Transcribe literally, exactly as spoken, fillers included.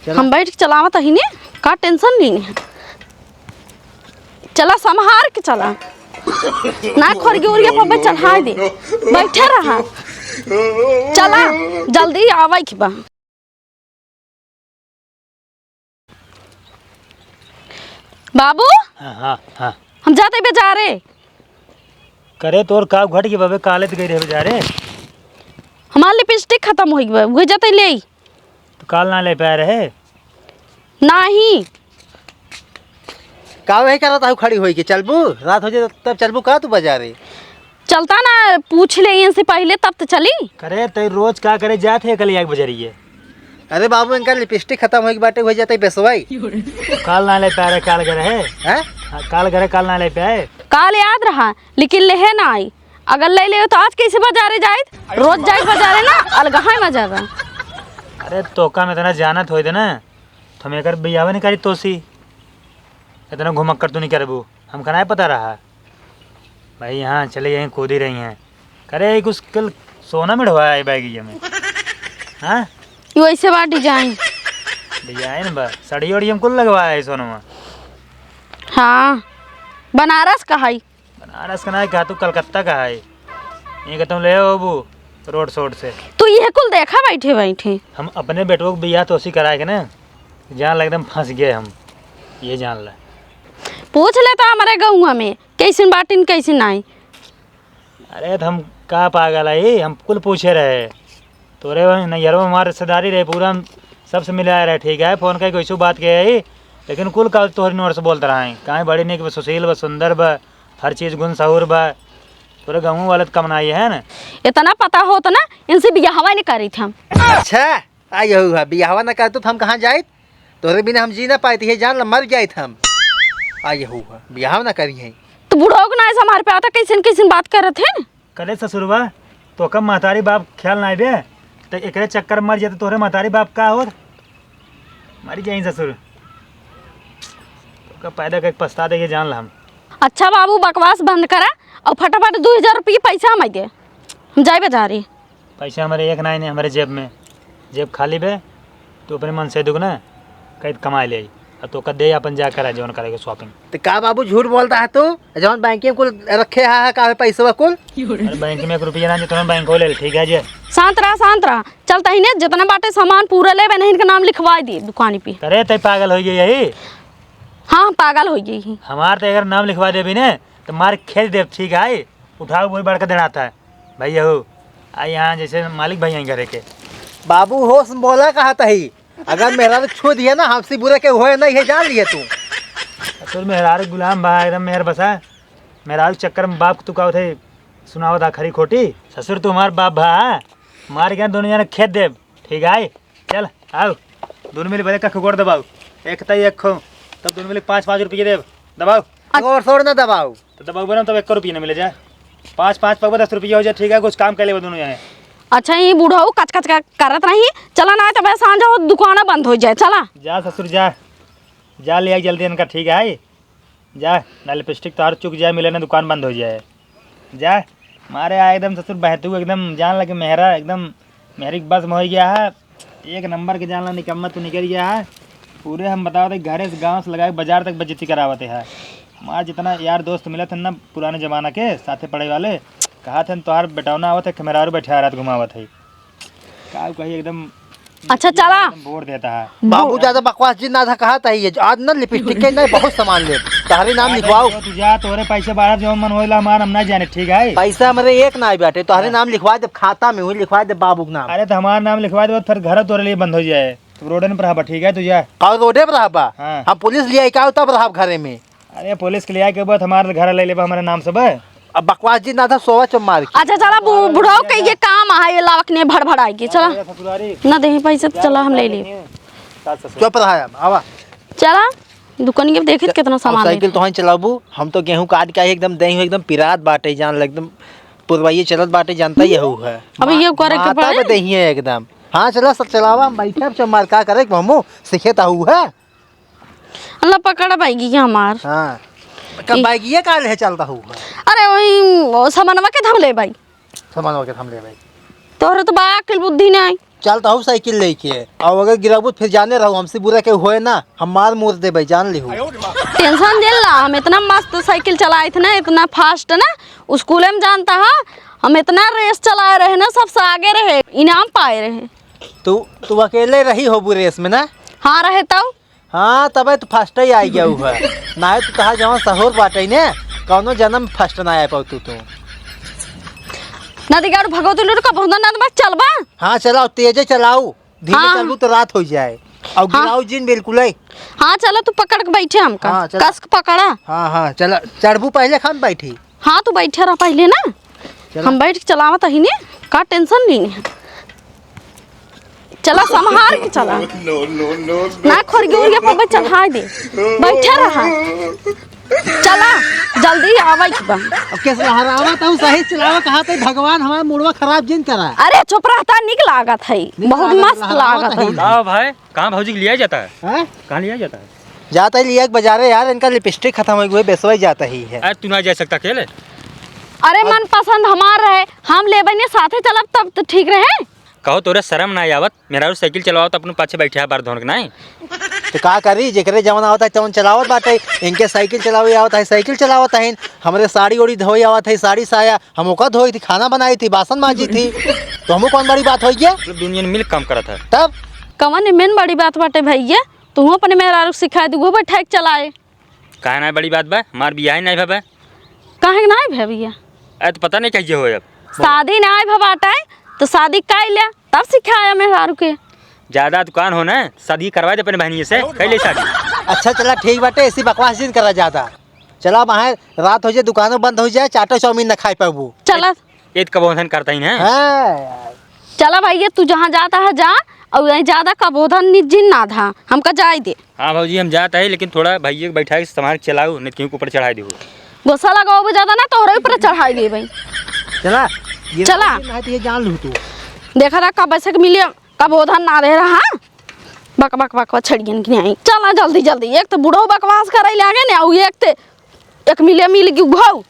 चला। हम बैठ के चलावत ही ने, का tension लीने है? चला, संभार के चला। ना खोरगी उरगी पर चढ़ाई दे। बैठे रहा। चला, जल्दी आवे के बा। बाबू, हाँ, हाँ, हाँ। हम जाते बजारे। करे, तोर का घट के बाबे, काले त गई रहे बजारे। हमार lipstick खतम होइ गई बा, उहे जाते ले आई। तो काल ना ले पाए रहे? नाही। का वही करत हऊ खड़ी होई के? चलबू? रात हो जाए तब चलबू का तू बजारे? चलता ना, पूछ ले इनसे पहिले तब तो चली। करे, तै रोज का करे जात है कल एक बजरिए? अरे बाबू, इनका lipstick खतम होई के बाटे, हो जाते बेसवाई। काल ना ले पाए रहे, काल गए रहे। हैं? हाँ, काल गए रहे, काल ना ले पाए। काल याद रहा, लेकिन लेहे ना आई। अगर ले ले तो आज कैसे बजारे जाइत? रोज जाइत बजारे ना, अलगहा मजा बा। अरे तोका में इतना जानत होई दे ना, तो हम एकर बियाह नहीं करी तोसी। इतना घुमक्कर तू नहीं करबू, हमका नहीं पता रहा। भाई यहाँ चले यहीं कूदी रही हैं। करे कुछ कल सोना में ढोआ है बैगिया में। हाँ? ये वैसे बा design। Design बा, साड़ी ओड़ी हम कुल लगवाए है सोनमा। हाँ, बनारस का है। बनारस का ना कहा, तू कलकत्ता का है। ये कहता हूँ ले होबू रोड सोड से। तू ये कुल देखा बैठे बैठे। हम अपने बेटवा के बियाह तोसी कराए के ना, जान ला एकदम फंस गए हम, ये जान ला। पूछ ले तो हमारे गौवा में कैसन बाटिन कैसन नाई। अरे तो हम का पागल है, हम कुल पूछे रहे। तोरे वही नैहरवा में हमार रिश्तेदारी रहे, पूरा हम सबसे मिलाए रहे, ठीक है, फोन करके वैसे बात किए है, लेकिन कुल का तोहरी नोर से बोलत रहा है, कहाँ बड़ी निक बा, सुशील बा, सुंदर बा, हर चीज गुण सहूर बा, तोरे गाँव वाले तो कम ना आई है ना। इतना पता होत ना, इनसे बियाहवा नहीं करी थे हम। अच्छा, आ यहू है, बियाहवा ना करतू तो हम कहाँ जाइत? तोरे बिना हम जी ना पाइत, ये जान ला मर जाइत हम। आ यहू है, बियाहवा ना करी है। तो बुढ़ऊ के ना ऐसा हमारे पे आता, कैसन कैसन बात करत है ना? करे ससुरवा, तोका महतारी बाप ख्याल ना आइबे, तो एकरे चक्कर मर जाते तोहरे महतारी बाप का होत? मरी जाई ससुर। तोका पैदा करके पछता देखे जान ला हम। अच्छा बाबू, बकवास बंद करा और फटाफट दो हजार रुपये पैसा हमें दे, हम जाए बजारे। पैसा हमारे एक ना आइने हमारे जेब में, जेब खाली बे। तू अपने मन से दुगना कहीं कमाए ले आई, और तोका दे अपन जा करा जौन करे के shopping। तो का बाबू झूठ बोलता है तू? जौन बैंक में कुल रखे हा, हा का है पैसवा कुल? अरे बैंक में एक रुपया ना, जितना बैंक हो ले, ठीक है जी। शांत रहा, शांत रहा। चलता ही ने जितना बाटे सामान पूरा लेबे, नहीं इनका नाम लिखवा दे दुकानी पे। अरे तै पागल हो गई यही? हाँ, हम पागल हो गई ही। हमार तो अगर नाम लिखवा देबी ने तो मार खेल देब, ठीक है? उठाओ वही बड़का देना था भैया हो। आ यहाँ जैसे मालिक भैया ही घरे के। बाबू होश में बोला कहा तही, अगर मेहरारू छू दिया ना, हमसे बुरा के होए नहीं है, जान लिए तू। ससुर मेहरारू गुलाम बा, एकदम मेहर बसा। मेहरारू चक्कर में बाप तू का होते सुनावत हा खरी खोटी। ससुर तू हमार बाप भा, मार के दोनों जने खेद देब, ठीक है? चल, आओ, दोनों मिल भले कख गोड़ दबाओ, एक तई एक खो, तब दोनों मिल पाँच पाँच रुपये देब, दबाओ। और सोड़ ना दबाओ। तो दबाओ ना, तब एक रुपया ना मिले जाए, पाँच पाँच पकबा दस रुपया हो जाए, ठीक है? कुछ काम कर लेबा दोनों जने। अच्छा, ये बूढ़ऊ कच कच का करत रही, चला ना, तब सांझ हो दुकान बंद हो जाए, चला। जा ससुर जा, जा ले आई जल्दी इनका, ठीक है? जा, ना lipstick तोहार चुक जाए मिले ना दुकान बंद हो जाए। जा, मारे आ एकदम ससुर बहतू एकदम जान लगे मेहरा एकदम मेहरी के बस में हो गया है। एक नंबर के जान ला निकम्मा तू निकल गया है। पूरे हम बतावत है घरे से गाँव से लगाए बाजार तक बेइज्जती करावत है। हमार जितना यार दोस्त मिलत है ना पुराने जमाना के साथे पढ़े वाले, कहा थे तोहार बेटौना आवत है, मेहरारू बैठा रात घुमावत है। का कही एकदम अच्छा, चला। एकदम बोर देता है। बाबू ज्यादा बकवास जिन ना था, कहा था ये आज ना lipstick के नहीं बहुत सामान ले। तहरे नाम लिखवाओ। तू जा, तोरे पैसे बाहर जो मन होइला हमार हम ना जाने, ठीक है? पैसा हमरे एक ना आई बाटे, तोहरे नाम लिखवा दे, खाता में हुई लिखवा दे बाबू के नाम। अरे तो हमार नाम लिखवा दे, फिर घर तोरे लिए बंद हो जाए, तो रोडन पर हबा, ठीक है? तू जा। का रोडे पर हबा? हाँ। हम पुलिस ले आई का तब रहब घरे में। अरे पुलिस के लिए आए के बाद हमारे घर ले लेबा हमारे नाम से बे। अब बकवास जी ना था, सोवा चो मार के। अच्छा चला, बु-, बुढ़ऊ के ये काम है, ये लावक ने भड़भड़ाई के, चला। अरे ससुरारी। ना देही पैसे तो चला हम ले ले। चुप रहा है, आवा। चला, दुकान के देखित कितना अब सामान साइकिल है। तो ही चलाबू, हम तो गेहूं काट के आई, एकदम देही एकदम पिरात बाटे, जान ले एकदम पुरवाइये चलत बाटे, जानता ही हऊ है। अब ये करे के माता पड़े। बे देही है एकदम। हाँ चला सब चलावा, हम बैठे अब चो मार का करे, हमू सीखे ता हऊ है। अल्लाह पकड़ बैगी के हमार। हाँ। का ई बैगिया का ले चलता हऊ? अरे वही वो सामानवा के थम ले भाई। सामानवा के थम ले भाई। तोहरे तो बा अकिल बुद्धि नहीं। चल तो हूँ साइकिल लेके, और अगर गिराबू तो फिर जाने रहो, हमसे बुरा के होए ना, हम मार मुर देबे, जान लिहू। टेंशन दे ला, हम इतना मस्त साइकिल चलाइत ना, इतना फास्ट ना, स्कूले में जानता है, हम इतना रेस चलाए रहे ना, सबसे आगे रहे, इनाम पाए रहे। तू, तू अकेले रही होबू रेस में ना? हाँ, रहे तउ। हाँ, तबे तो फर्स्ट ही आई गया हुआ। ना है तो तहार जवन सहूर बाटे ने, कौनो जन्म फर्स्ट ना आ पाऊ तू, तू। नदी गाड़ू भगवती लूट का बहुत नंद बा, चलबा? हाँ, चलाओ, तेजे चलाओ, धीमे हाँ। चलबू तो रात हो जाए। और हाँ। गिराओ जिन बिल्कुल है। हाँ, चलो तू पकड़ के बैठे हमका। हाँ, चला। कस के पकड़ा। हाँ, हाँ, चला, चढ़बू पहले, हम बैठी। हाँ, तू बैठे रह पहिले ना, चला। हम बैठ के चलावत ही ने, का टेंशन ली ने। चला, संभार के चला। No, no, no, no। ना खोरगे उरगे पर चढ़ाई दे, बैठे रहा। चला, जल्दी आवे के बा। अब कैसे लहरावत हूँ, सही चलावा कहा थे, भगवान हमारा मूडवा खराब जिन करा। अरे चुप रहता, निक लागत है, निक बहुत लागत, मस्त लहरावत लागत है। है। का भाई, कहाँ भौजी के लिया जाता है? हैं? कहाँ लिया जाता है? जाता ही लिया एक बाजारे यार, इनका लिपस्टिक खत्म हो गई, बेसवाई जाता ही है। अरे तू ना जा सकता अकेले? अरे हाँ। मनपसंद हमार रहे, हम लेबे ने साथे चलब तब तो ठीक रहे। कहो तोरे शर्म ना आवत, मेहरारू साइकिल चलावत अपने पाछे बैठे है बार धोन के नहीं। तो का करी, जेकरे जवन आवत है तवन चलावत बाटे, इनके साइकिल चलावे आवत है, साइकिल चलावत है, हमरे साड़ी ओड़ी धोई आवत है, साड़ी साया, हम ओका धोई थी, खाना बनाई थी, बासन माजी थी, तो हमू कौन बड़ी बात होई गया? मतलब दुनिया में मिल काम करत है। तब? कवन एमेन बड़ी बात बाटे भैया, तू अपने मेहरारू के सिखाए दू, वो बैठा के चलाए। काहे ना बड़ी बात बा, हमार बियाह ही नहीं भबे। काहे के नाहीं भे भैया? अरे तो पता नहीं कहिए हो अब। शादी नाहीं भे बाटे, तो शादी कर ले, तब सिखाया मेहरारू के। ज्यादा दुकान हो ना, शादी करवा दे अपने बहनिए से, कर ले शादी। अच्छा चला ठीक बाटे, ऐसी बकवास जिन करा ज्यादा। चला बाहर, रात हो जाए, दुकानों बंद हो जाए, चाटो चाउमीन ना खाए पाबू। चला। ये तो कबो धन करता ही ना। हाँ यार। चला भैया, तू जहाँ जाता है जा, और यहीं ज्यादा कबोधन नि-, जिन ना धा, हमका जाए दे। हाँ भौजी, हम जाता है, लेकिन थोड़ा भैया के बैठा के संभाल के चलाओ, नहीं तो कहीं के ऊपर चढ़ाई देबो। गुस्सा लगाओ ज्यादा ना, तोहरे ऊपर चढ़ाई देबे। चला, ये चला। ना है तो ये जान लू तू। देखा रहा कब ऐसे के मिले, कबोधन ना दे रहा। बक, बक, बक, बक, छड़ियन की नहीं। चला जल्दी, जल्दी। एक तो बूढ़ो बकवास करे लागे ने, और एक ते, एक मिले मिल गई घाव।